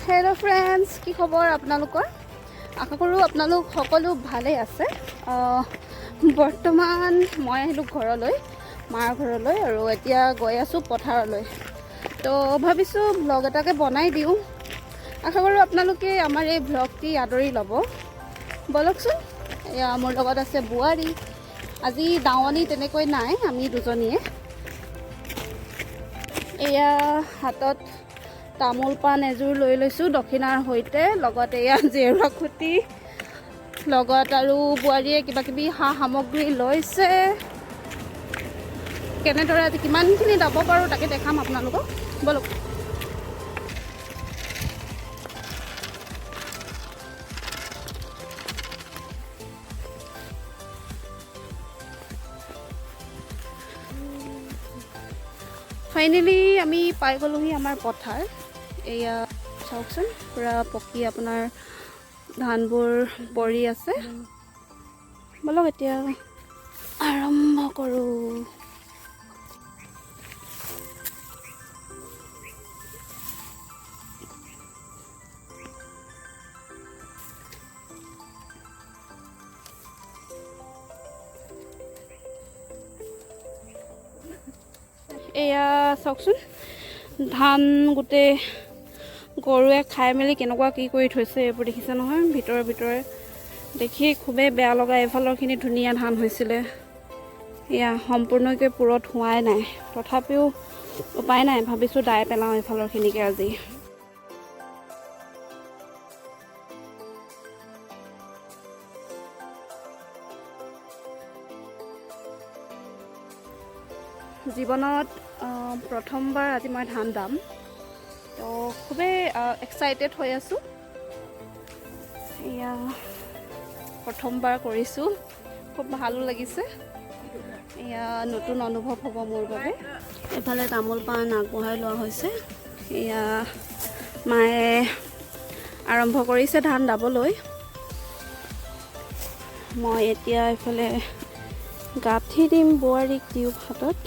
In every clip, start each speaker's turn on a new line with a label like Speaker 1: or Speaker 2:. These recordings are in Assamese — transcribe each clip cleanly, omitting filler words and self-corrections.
Speaker 1: হেল্ল' ফ্ৰেণ্ডছ, কি খবৰ আপোনালোকৰ? আশা কৰোঁ আপোনালোক সকলো ভালেই আছে। বৰ্তমান মই আহিলোঁ ঘৰলৈ, মাৰ ঘৰলৈ, আৰু এতিয়া গৈ আছোঁ পথাৰলৈ। তো ভাবিছোঁ ভ্লগ এটাকে বনাই দিওঁ। আশা কৰোঁ আপোনালোকে আমাৰ এই ভ্লগটি আদৰি ল'ব। ব'লকচোন, এয়া মোৰ লগত আছে বোৱাৰী। আজি দাৱনী তেনেকৈ নাই, আমি দুজনীয়ে। এয়া হাতত তামোল পাণ এযোৰ লৈ লৈছোঁ দক্ষিণাৰ সৈতে, লগত এয়া জেউৰা খুঁটি, লগত আৰু বোৱাৰীয়ে কিবা কিবি সা সামগ্ৰী লৈছে। কেনেদৰে আজি কিমানখিনি যাব পাৰোঁ তাকে দেখাম আপোনালোকক। ব'লক। ফাইনেলি আমি পাই গ'লোহি আমাৰ পথাৰ। এয়া চাওকচোন, পূৰা পকি আপোনাৰ ধানবোৰ পৰি আছে। ব'লক এতিয়া আৰম্ভ কৰোঁ। এয়া চাওকচোন, ধান গোটেই গৰুৱে খাই মেলি কেনেকুৱা কি কৰি থৈছে এইবোৰ দেখিছে নহয়। ভিতৰে ভিতৰে দেখি খুবেই বেয়া লগা। এইফালৰখিনি ধুনীয়া ধান হৈছিলে, এয়া সম্পূৰ্ণকৈ পূৰঠ হোৱাই নাই। তথাপিও উপায় নাই, ভাবিছোঁ দাই পেলাওঁ এইফালৰখিনিকে আজি। জীৱনত প্ৰথমবাৰ আজি মই ধান দাম, তো খুবেই এক্সাইটেড হৈ আছোঁ। এয়া প্ৰথমবাৰ কৰিছোঁ, খুব ভালো লাগিছে। এয়া নতুন অনুভৱ হ'ব মোৰ বাবে। এইফালে তামোল পাণ আগবঢ়াই লোৱা হৈছে। এয়া মায়ে আৰম্ভ কৰিছে ধান দাবলৈ। মই এতিয়া এইফালে গাঁঠি দিম বোৱাৰীক টিউব হাতত।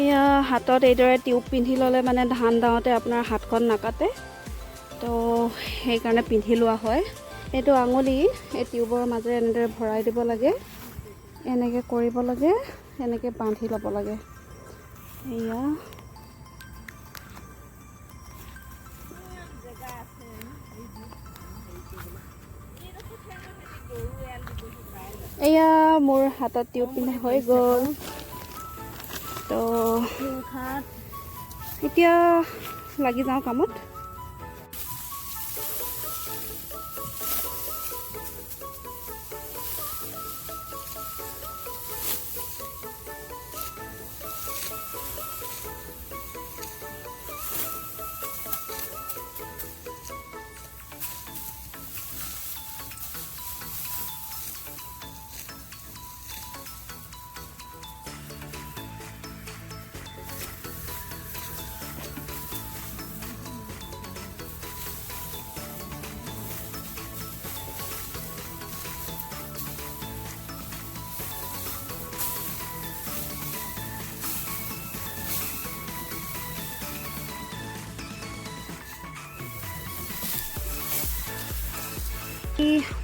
Speaker 1: এয়া হাতত এইদৰে টিউব পিন্ধি ল'লে মানে ধান দাওঁতে আপোনাৰ হাতখন নাকাটে, তো সেইকাৰণে পিন্ধি লোৱা হয়। এইটো আঙুলি এই টিউবৰ মাজেৰে এনেদৰে ভৰাই দিব লাগে, এনেকৈ কৰিব লাগে, এনেকৈ বান্ধি ল'ব লাগে। এয়া এয়া মোৰ হাতত টিউব পিন্ধা হৈ গ'ল। তো এতিয়া লাগি যাওঁ কামত।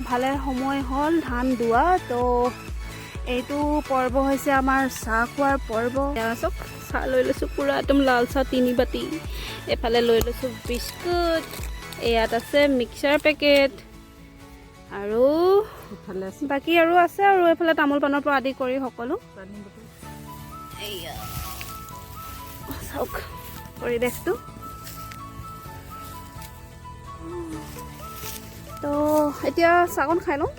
Speaker 1: ভালে সময় হ'ল ধান দোৱা। তো এইটো পৰ্ব হৈছে আমাৰ চাহ খোৱাৰ পৰ্ব। চাওক, চাহ লৈ লৈছোঁ পূৰা একদম লাল চাহ 3 বাতি। এইফালে লৈ লৈছোঁ বিস্কুট, ইয়াত আছে মিক্সাৰ পেকেট, আৰু বাকী আৰু আছে আৰু এইফালে তামোল পাণৰ পৰা আদি কৰি সকলো। এয়া চাওক পৰিৱেশটো। তো এতিয়া চাহকণ খাই লওঁ।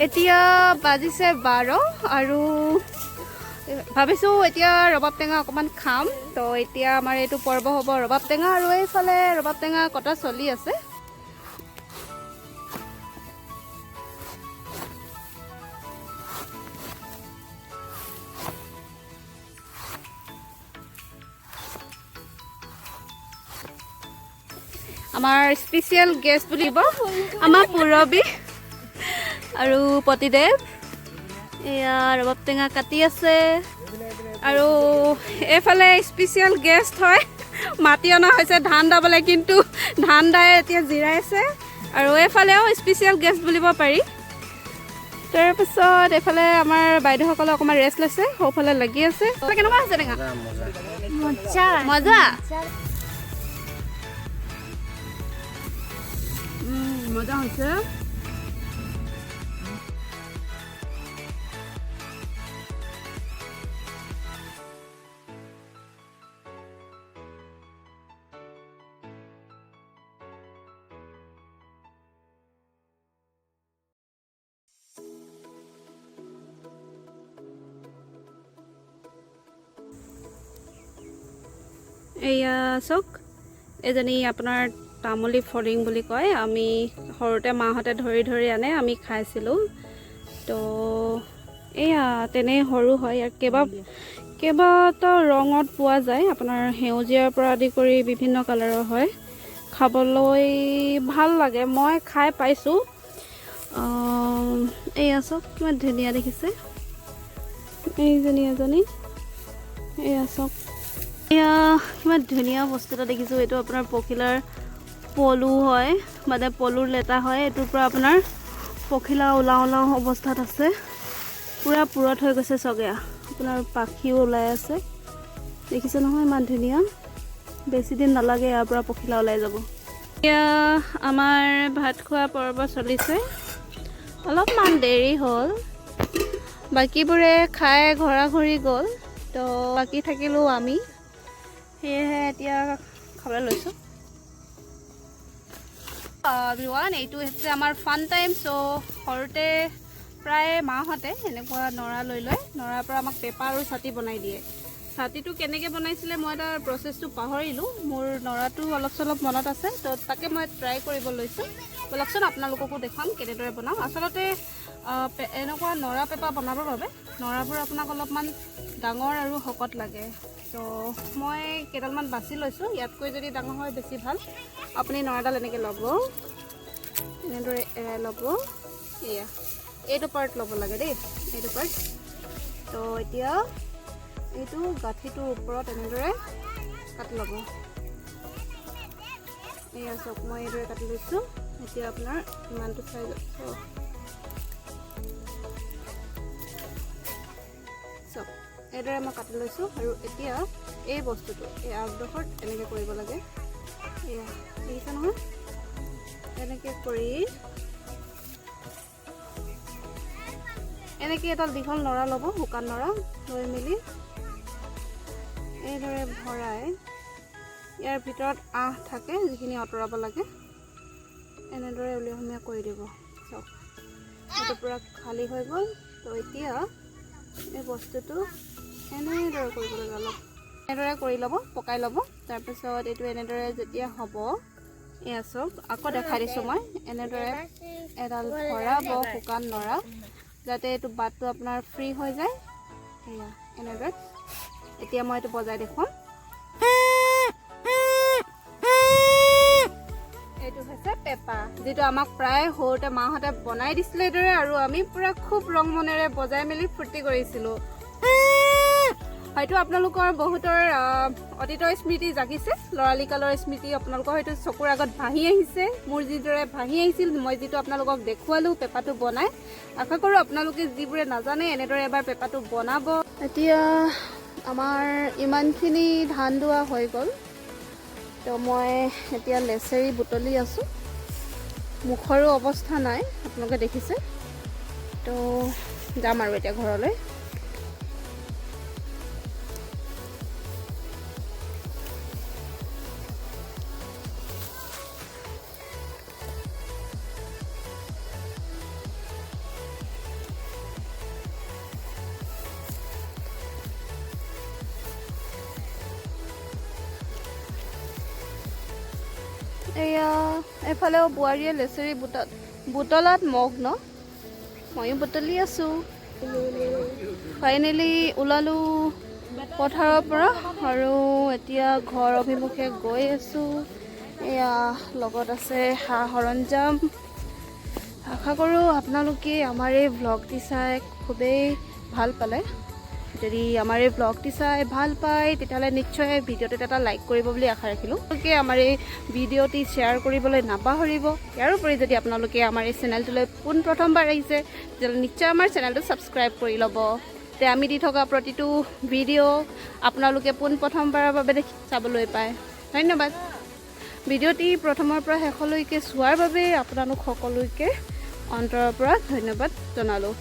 Speaker 1: এতিয়া বাজিছে 12 আৰু ভাবিছোঁ এতিয়া ৰবাব টেঙা অকণমান খাম। তো এতিয়া আমাৰ এইটো পৰ্ব হ'ব ৰবাব টেঙা, আৰু এইফালে ৰবাব টেঙা কটা চলি আছে। আমাৰ স্পেচিয়েল গেষ্ট বুলিব আমাৰ পূৰবী। আৰু পতিদেৱ এয়া ৰবাব টেঙা কাটি আছে। আৰু এইফালে স্পেচিয়েল গেষ্ট হয়, মাতি অনা হৈছে ধান দাবলৈ, কিন্তু ধান দাই এতিয়া জিৰাইছে। আৰু এইফালেও স্পেচিয়েল গেষ্ট বুলিব পাৰি। তাৰপিছত এইফালে আমাৰ বাইদেউসকলে অকণমান ৰেষ্ট লৈছে, সৌফালে লাগি আছে। কেনেকুৱা হৈছে টেঙা? মজা। মজা হৈছে। এয়া চাওক, এজনী আপোনাৰ তামুলী ফৰিং বুলি কয়। আমি সৰুতে মাহঁতে ধৰি ধৰি আনে, আমি খাইছিলোঁ। তো এয়া তেনেই সৰু হয়। ইয়াৰ কেইবাটাও ৰঙত পোৱা যায়, আপোনাৰ সেউজীয়াৰ পৰা আদি কৰি বিভিন্ন কালাৰৰ হয়। খাবলৈ ভাল লাগে, মই খাই পাইছোঁ। এয়া চাওক কিমান ধুনীয়া দেখিছে এইজনী এজনী। এয়া চাওক, এয়া কিমান ধুনীয়া বস্তু এটা দেখিছোঁ। এইটো আপোনাৰ পখিলাৰ পলু হয়, মানে পলুৰ লেটা হয়। এইটোৰ পৰা আপোনাৰ পখিলা ওলাওঁ ওলাওঁ অৱস্থাত আছে, পূৰা পুৰঠ হৈ গৈছে চগেয়া। আপোনাৰ পাখিও ওলাই আছে, দেখিছে নহয় ইমান ধুনীয়া। বেছি দিন নালাগে ইয়াৰ পৰা পখিলা ওলাই যাব। এতিয়া আমাৰ ভাত খোৱা পৰ্ব চলিছে, অলপমান দেৰি হ'ল। বাকীবোৰে খাই ঘৰা ঘৰি গ'ল, তো বাকী থাকিলোঁ আমি, সেয়েহে এতিয়া খাবলৈ লৈছোঁ। এভৰিৱান, এইটো হৈছে আমাৰ ফান টাইম। চ' সৰুতে প্ৰায় মাহঁতে এনেকুৱা নৰা লৈ লয়, নৰাৰ পৰা আমাক পেপা আৰু ছাতি বনাই দিয়ে। ছাতিটো কেনেকৈ বনাইছিলে মই তাৰ প্ৰচেছটো পাহৰিলোঁ, মোৰ নৰাটো অলপ চলপ মনত আছে, তো তাকে মই ট্ৰাই কৰিব লৈছোঁ। ব'লকচোন আপোনালোককো দেখুৱাম কেনেদৰে বনাওঁ। আচলতে এনেকুৱা নৰা পেপা বনাবৰ বাবে নৰাবোৰ আপোনাক অলপমান ডাঙৰ আৰু শকত লাগে। তো মই কেইডালমান বাছি লৈছোঁ, ইয়াতকৈ যদি ডাঙৰ হয় বেছি ভাল। আপুনি নৰাডাল এনেকৈ ল'ব, এনেদৰে এৰাই ল'ব, এয়া এইটো পাৰ্ট ল'ব লাগে দেই, এইটো পাৰ্ট। তো এতিয়া এইটো গাঁঠিটোৰ ওপৰত এনেদৰে কাটি ল'ব। এয়া চাওক, মই এইদৰে কাটি লৈছোঁ। এতিয়া আপোনাৰ ইমানটো চাইজ চাওক, এইদৰে মই কাটি লৈছোঁ। আৰু এতিয়া এই বস্তুটো এই আগডোখৰত এনেকৈ কৰিব লাগে। এয়া দেখিছে নহয়, এনেকৈ কৰি এনেকৈ এডাল দীঘল নৰা ল'ব, শুকান নৰা লৈ মেলি এইদৰে ভৰাই ইয়াৰ ভিতৰত আঁহ থাকে যিখিনি আঁতৰাব লাগে, এনেদৰে উলিয়াই সুমিয়াই কৰি দিব। চাওক, এইটো পূৰা খালী হৈ গ'ল। তো এতিয়া এই বস্তুটো এনেদৰে কৰিব লাগে, অলপ এনেদৰে কৰি ল'ব, পকাই ল'ব। তাৰপিছত এইটো এনেদৰে যেতিয়া হ'ব, এয়া চাওক আকৌ দেখাই দিছোঁ মই, এনেদৰে এডাল ভৰাব শুকান নৰা, যাতে এইটো বাটটো আপোনাৰ ফ্ৰী হৈ যায়। এয়া এনেদৰে এতিয়া মই এইটো বজাই দেখুৱাম। এইটো হৈছে পেপা, যিটো আমাক প্ৰায় সৰুতে মাহঁতে বনাই দিছিলে এইদৰে, আৰু আমি পূৰা খুব ৰং মনেৰে বজাই মেলি ফূৰ্তি কৰিছিলোঁ। হয়তো আপোনালোকৰ বহুতৰ অতীতৰ স্মৃতি জাগিছে, ল'ৰালি কালৰ স্মৃতি আপোনালোকৰ হয়তো চকুৰ আগত ভাহি আহিছে, মোৰ যিদৰে ভাহি আহিছিল মই যিটো আপোনালোকক দেখুৱালোঁ পেপাটো বনাই। আশা কৰোঁ আপোনালোকে যিবোৰে নাজানে এনেদৰে এবাৰ পেপাটো বনাব। এতিয়া আমাৰ ইমানখিনি ধান দোৱা হৈ গ'ল। তো মই এতিয়া লেচেৰি বুটলি আছোঁ, মুখৰো অৱস্থা নাই আপোনালোকে দেখিছে। তো যাম আৰু এতিয়া ঘৰলৈ। এয়া এফালেও বোৱাৰীয়ে লেচেৰি বুটলাত মগ্ন, ময়ো বুটলি আছোঁ। ফাইনেলি ওলালোঁ পথাৰৰ পৰা আৰু এতিয়া ঘৰ অভিমুখে গৈ আছোঁ। এয়া লগত আছে সা সৰঞ্জাম। আশা কৰোঁ আপোনালোকে আমাৰ এই ভ্লগটি চাই খুবেই ভাল পালে। যদি আমাৰ এই ভ্লগটি চাই ভাল পায়, তেতিয়াহ'লে নিশ্চয় ভিডিঅ'টোত এটা লাইক কৰিব বুলি আশা ৰাখিলোঁ। আপোনালোকে আমাৰ এই ভিডিঅ'টি শ্বেয়াৰ কৰিবলৈ নাপাহৰিব। ইয়াৰোপৰি যদি আপোনালোকে আমাৰ এই চেনেলটোলৈ পোনপ্ৰথমবাৰ আহিছে, তেতিয়াহ'লে নিশ্চয় আমাৰ চেনেলটো ছাবস্ক্ৰাইব কৰি ল'ব। তে আমি দি থকা প্ৰতিটো ভিডিঅ' আপোনালোকে পোনপ্ৰথমবাৰৰ বাবে দেখি চাবলৈ পায়। ধন্যবাদ। ভিডিঅ'টি প্ৰথমৰ পৰা শেষলৈকে চোৱাৰ বাবে আপোনালোক সকলোকে অন্তৰৰ পৰা ধন্যবাদ জনালোঁ।